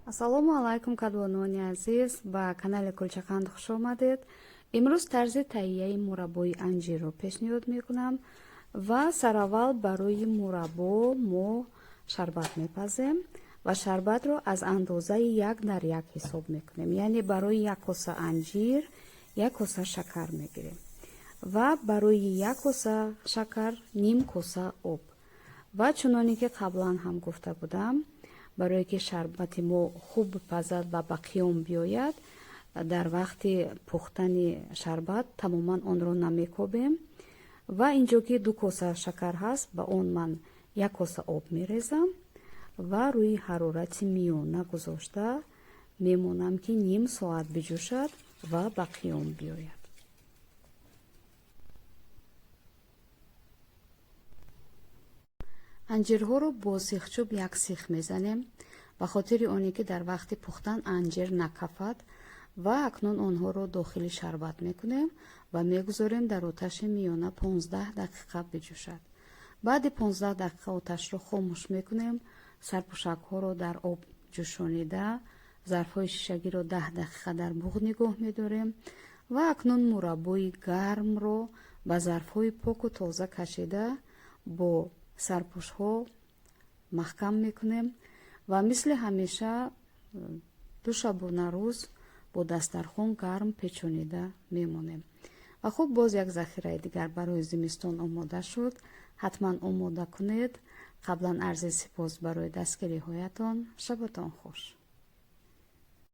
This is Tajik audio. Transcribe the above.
Ассалому алайкум, кадбонуони азиз, ба канали Кулчақанд хуш омадед. Имрӯз тарзи таҳияи мураббои анҷирро пешниҳод мекунам ва сараввал барои мураббо мо шарбат мепазем ва шарбатро аз андозаи 1 дар 1 ҳисоб мекунем, яъне барои як коса анҷир як коса шакар мегирем ва барои як коса шакар ним коса об. Ва чуноне ки қаблан ҳам гуфта будам, барое ки шарбати мо хуб пазад ва ба қиём биёяд, дар вақти пухтани шарбат тамоман онро намекобем. Ва инҷо ки 2 коса шакар ҳаст, ба он ман як коса об мерезам ва рӯи ҳарорати миёна гузошта мемонам, ки ним соат биҷӯшад ва ба қиём биёяд. Анҷирҳоро бо сихчӯб як сих мезанем, ба хотири оне ки дар вақти пухтан анҷир накафад. Ва акнун онҳоро дохили шарбат мекунем ва мегузорем дар оташи миёна 15 дақиқа биҷӯшад. Баъди 15 дақиқа оташро хомӯш мекунем, сарпӯшакҳоро дар об ҷӯшонида, зарфҳои шишагиро 10 дақиқа дар буғ нигоҳ медорем ва акнун мураббои гармро ба зарфҳои поку тоза кашида, бо сарпӯшҳо маҳкам мекунем ва мисли ҳамеша ду шабонарӯз бо дастархон гарм печонида мемонем. Ва хуб, боз як захираи дигар барои зимистон омода шуд. Ҳатман омода кунед. Қаблан арзи сипос барои дастгириҳоятон. Шабатон хуш.